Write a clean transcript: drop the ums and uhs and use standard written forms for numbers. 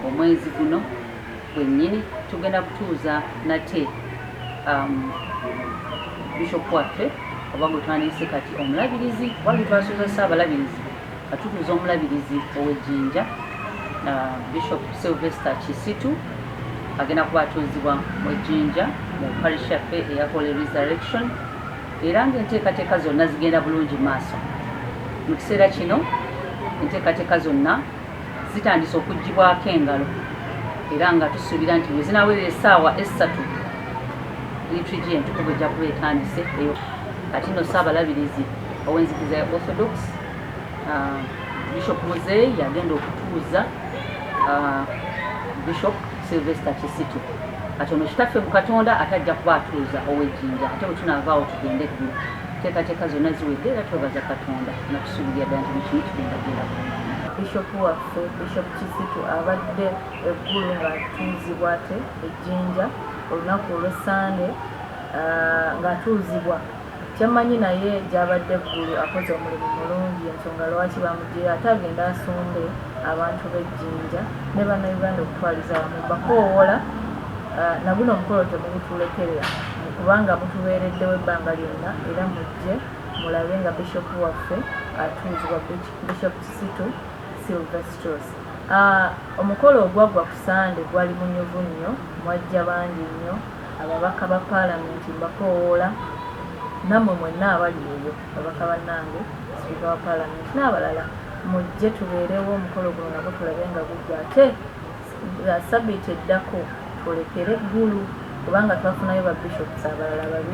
Omwezi guno gwennyini tugenda kutuuza nate bishop waffe, oba gwe twandiyise kati omulabirizi, kuba lwe twasuuza Ssaabalabirizi, katutuuza omulabirizi ow'Ejjinja, Bishop Sylvester Kisitu. Agenda kuba atuuzibwa mu Ejjinja mu parish yaffe eya Holy Resurrection, era ng'enteekateeka zonna zigenda bulungi maaso. Mu kiseera kino enteekateeka zonna zitandise okugibwako engalo, era nga tusuubira nti bwe zinaawerera essaawa 3, liturgy entukuvu ejja kuba etandise eyo. Kati nno Ssaabalabirizi ow'enzikiriza ya Orthodox, Bishop Muzeeyi, yagenda okutuuza Bishop Sylvester Kisitu. Kati ono kitaffe mu Katonda ate ajja kuba atuuza ow'Ejjinja, ate bwe tunaavaawo tugende Eggulu. Teekateeka zonna ziwedde, era twebaza Katonda nga tusuubirira ddala nti buli kimu kigenda genda bulungi. Bishop waffe, Bishop Kisitu, abadde Eggulu ng'atuuzibwa ate Ejjinja olunaku olw'Essande ng'atuuzibwa. Kyemmanyi naye gy'abadde Eggulu akoze omulimu mulungi, ensonga lwaki bamuggyeyo ate agende asumbe abantu b'Ejjinja ne Bannayuganda okutwaliza awamu. Mbakoowoola, na guno omukolo temugutulekerera kubanga mutubeereddewo ebbanga lyonna, era mujje mulabe nga Bishop waffe atuuzibwa, Bishop Kisitu Silvestros. Omukolo ogwaggwa ku Sande gwali munyuvu nnyo, mwajja bangi nnyo. Ababaka ba Paalamenti, mbakoowoola nammwe mwenna abali eyo, babaka bannange, Sipiika wa Paalamenti n'abalala, mujje tubeerewo omukolo guno nagwo tulabe nga guggwa, ate sabbiiti eddako twolekere Eggulu kubanga twafunayo ba bishops abalala babiri.